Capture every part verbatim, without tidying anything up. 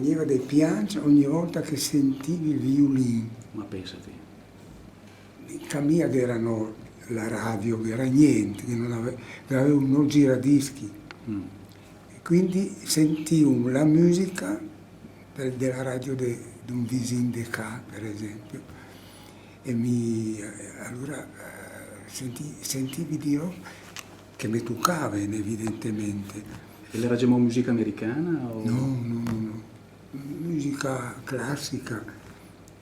Vegneva de piancc ogni volta che sentivi il viulin. Ma pensa te. Ca mia gh'era no la radio, gh'era nient, che non ave-, gh'avevo no giradischi. Mm. E quindi sentivo la musica del, della radio de, d'un visin de ca, per esempio. E mi, eh, allora, eh, senti-, sentivi di roba che me tucava, evidentemente. E l'era giamò musica americana o? No, no, no, no. Musica classica,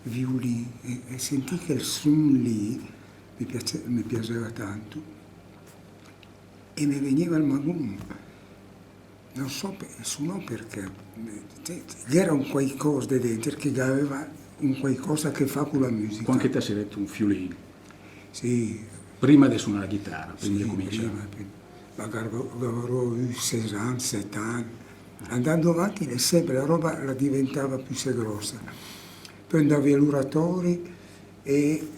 viulin, e, e sentì quel sun lì, mi piace-, mi piaceva tanto, e me vegneva il magun. Non so pe-, su no perché, eh, te-, gh'era un quaicosa de denter che gh'aveva un quaicosa che fa con la musica. Quand che te si let un fiulin? Sì. Prima de sunà la ghitara, prima de cumincià. Sì, prima, prima. Ma gh'avrò, gh'avrò avü ses an, set an. Andando avanti, sempre la roba la diventava più se grossa. Poi andavi all'oratori e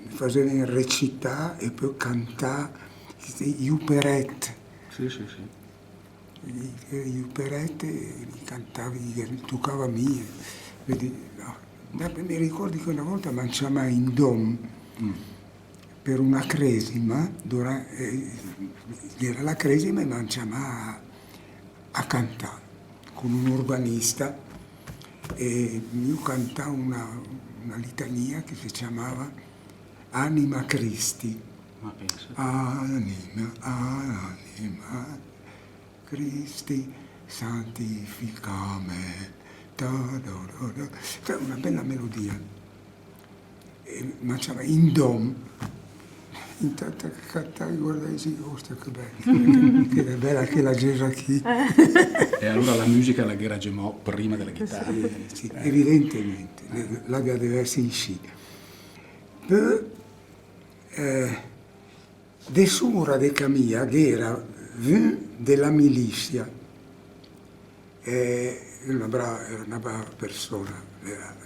fasevi recità e poi cantà i operette. Sì, sì, sì. I, i operette, li cantavi, li tucava mia. Vedi, no. Mi ricordi che una volta m'han ciamà in dom per una cresima, dura-, eh, era la cresima e m'han ciamà a, a cantà con un organista e io cantavo una, una litania che si chiamava Anima Christi. Ma pensa. Anima, anima, Christi, sanctifica me. Da, da, da, da. Cioè, una bella melodia. E, ma insomma, in dom, intanto che cantavi, guardavi, sì, "Ostia, che bella, che bella quella chiesa qui." E allora la musica la gh'era giamò prima della ghitara. Sì, sì, evidentemente, le, la gh'ha de vess inscì. Pö, eh, De sura de ca mia gh'era vün de la milizia, e una bra-, una brava persona, era,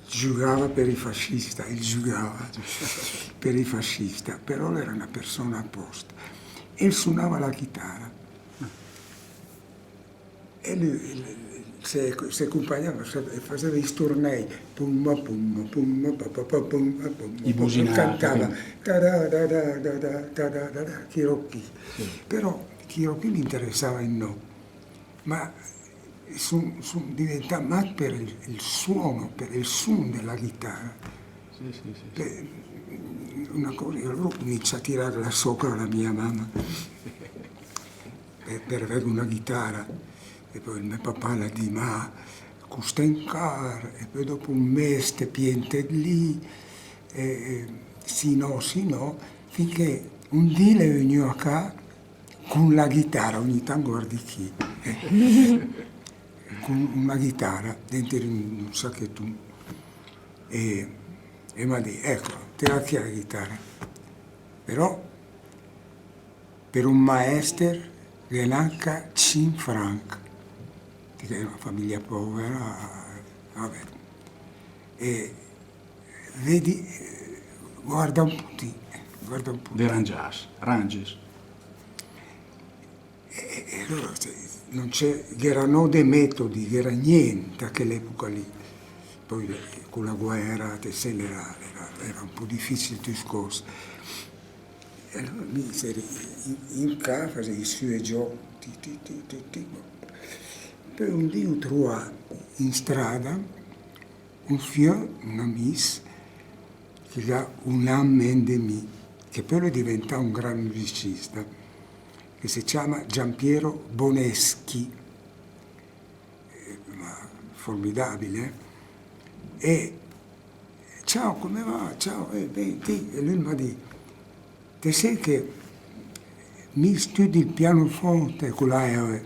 giugava per i fascista, el giugava per i fascista, però l'era una persona a post, e el sunava la ghitara. E lü, el, el, se, se accumpagnava, se, faseva i sturnei, pum, pum, pum, pa, pa, pa, pum, pum, i businava, cantava, ta, da, da, da, chi roba chi. Sì. Però chi roba chi mi interessava no. Ma son, son diventà mat per el, el suono, per el sun della ghitara. Sì, sì, sì, sì. Beh, una cosa, io allora ho cominciato a tirarla sopra la mia mamma. Per, per aver una ghitara. E pö el me papà l'ha dì: "Ma custa car", e pö dopo un mes te pientet lì, e, e, sì no, sì no, finché un dì l'è vegnü a ca con la ghitara, ogni tant guardi chi, eh, con una ghitara denter un, un sachetun, e, e m'ha dì: "Ecco, te la chi la ghitara." Però per un maester gh'è nanca cinch franch, perché è una famiglia povera, vabbè. E vedi, guarda un po' ti, guarda un po' ti. De rangias, ranges. E, e allora, se, non c'è, gh'era no de metodi, gh'era nient a quell'epoca lì. Poi, eh, con la guerra, te sè, l'era, l'era, l'era un po' difficile el discors. E allora mi seri in, in ca, fasevi sü e giò, ti, ti, ti, ti, ti. Pö un dì ho truà in strada un fiö, un amis, che l'ha un an men de mi, che pö l'è diventà un gran musicista, che se ciama Giampiero Boneschi. Eh, ma formidabile, eh? E: "Ciao, come va? Ciao, eh, ben, ti?" E lü el m'ha dì: "Te sè che mi stüdi el pianoforte con la E O E."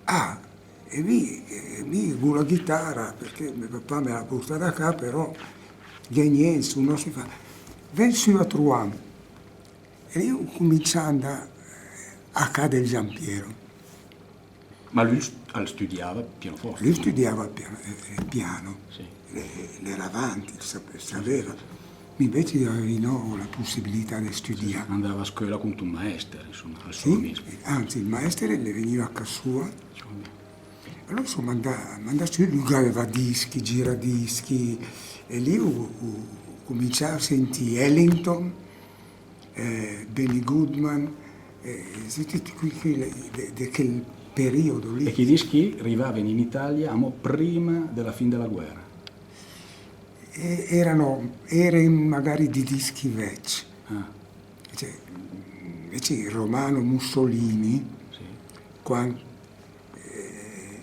Ah, e mi, e mi con la ghitara, perché me papà me l'ha portada a ca, però gh'è nient, no si fa. Ven sü a truam. E io ho comincià a andà a ca del Giampiero. Ma lü st-, al stüdiava pianoforte? Lü stüdiava el piano, eh, eh, piano. Sì. L'è-, l'era avanti, sa-, saveva. Sì, sì, sì. Mi invece avevi no la pussibilità de stüdià. Sì, andava a scöla con un maester, insomma, al so amis. Sì, Anzi, el maestro el vegniva a cà sua. Alura, insoma, andà, andà sü, lü el gh'aveva dischi, giradischi, e lì u, u, cumincià a sentì Ellington, eh, Benny Goodman, eh, tüti, tüti quei, quei de, de quel periodo lì. E chi dischi rivava in Italia, amò, prima de la fin de la guera? E erano, erano magari di dischi vecchi. Ah. Cioè, invece Romano Mussolini, sì, quan, eh,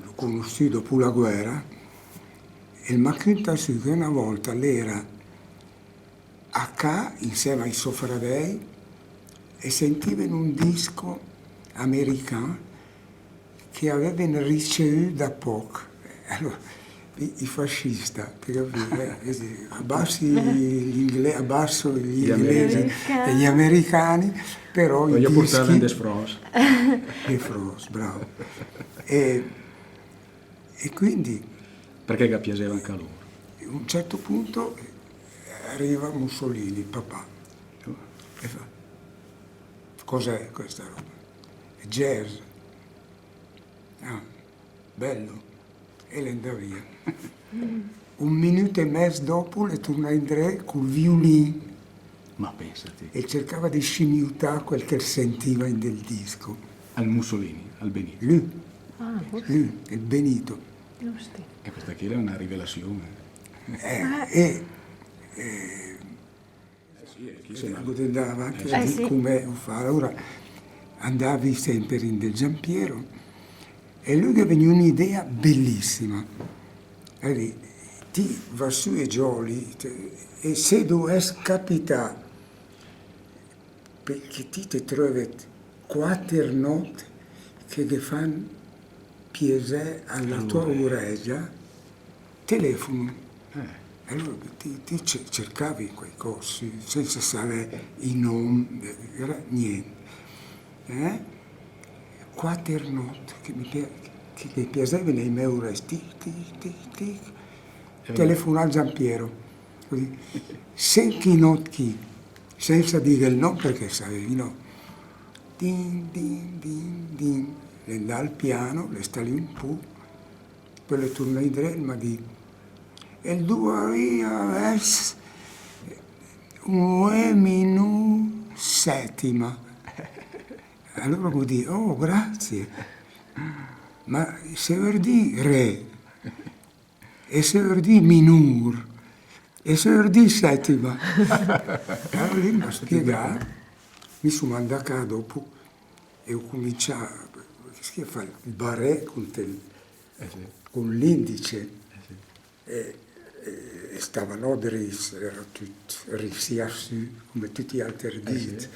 l'ho cunuscü dopo la guera, el m'ha cüntà sü che una volta l'era a cà insema ai so fradei e sentiven un disco american che aveven riceüü da poc. Alura, i, i fascista, te capì? Eh, eh, sì, abbassi l'ingle-, abbasso gli inglesi e gli americani, però i dischi... Voglio purtarli de fros. De fros, bravo. E, e quindi... Perché che piaseva anche a loro. A un certo punto, eh, arriva Mussolini, papà. E fa: "Cos'è questa roba?" "È jazz." "Ah, bello." E l'è andà via. Un minüt e mez dopo l'è turnà indré cul viulin. Ma pensate. E cercava de scimiutà quel che sentiva in del disco. Al Mussolini, al Benito. Lü. Ah, forse. Lü, el Benito. Giusto. E questa qui è una rivelazione. Eh, e, eh, Eh sì, eh, chi se ne... Andà avanti, eh, sì, come ho fatto. Allora, andavi sempre in del Giampiero e lü el gh'ha vüü un'idea bellissima. Alura, ti va sü e gioli, te, e se dovess capità, perché ti te trövet quater not che ghe fan piasè a la tua uregia, telefono. Eh. Alura ti, ti ce-, cercavi quaicoss, sensa savè i nom, eh, era nient. Eh? Quater not che mi pia-, che, che piaseven ai me ureg, tic, tic, tic, tic. Eh. Telefono al Giampiero. Cusì. Sent chi not chi, sensa dì el nom perché savevi, no? Din, din, din, din. L'è andà al piano, l'è stà lì un pu, pö l'è turnà indré, el m'ha dì: "El duvaria ess un re minur setima." Alura gh'ho dì: "Oh, grazie. Ma se vör dì re, e se vör dì minur, e se vör dì setima?" Alura lü el m'ha spiegà, mi soma andà a cà dopo e ho cumincià, che si fa, el barè cun tel, eh sì, cun l'indice. Eh sì. E, e, e stava no dris, era tüt risià sü, come tüti i alter dit. Eh sì.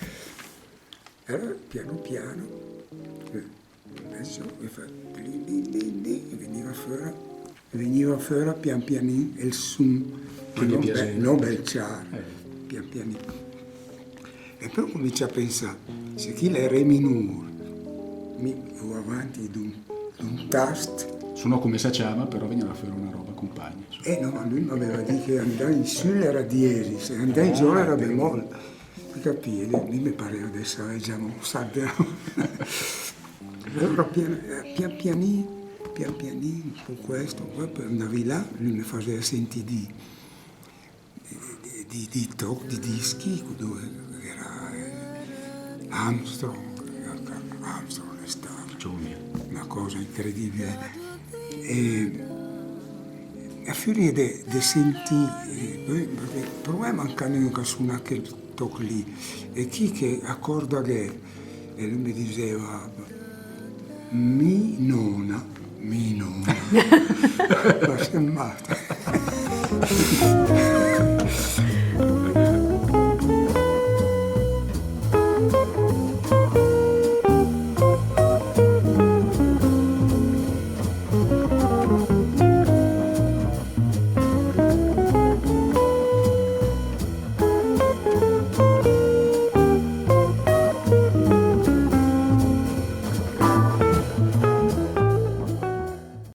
E alura, piano piano, eh, Adesso mi fa din, din, din, din, e vegniva föra, e vegniva föra pian pianin el sun, ma no be-, no bel ciar, eh, pian pianin. E pö ho cumincià a pensà, se chi l'è re minur, mi vao avanti d'un, d'un tast. Sunà come se ciama, però vegniva föra una roba compagna, insoma. Eh no, ma lü el m'aveva dì che andà in sü l'era diesis, e andà in giò l'era bemol. Capì? E lü, mi me pareva de savè giamò un sac de roba. Alura pian, pian pianin, pian pianin, un pu quest, un pu quel, pö andavi là, lü el me faseva sentì di, di, di, di toc, di dischi, dove era, eh, Armstrong, Armstrong l'è stà una cosa incredibile. E a füria de, de sentì, eh, pö, provem anca nüi a sunà chel toc lì. E chi che acòrd gh'è? E lü el me diseva: "Mi nona, mi nona." Ma se mata.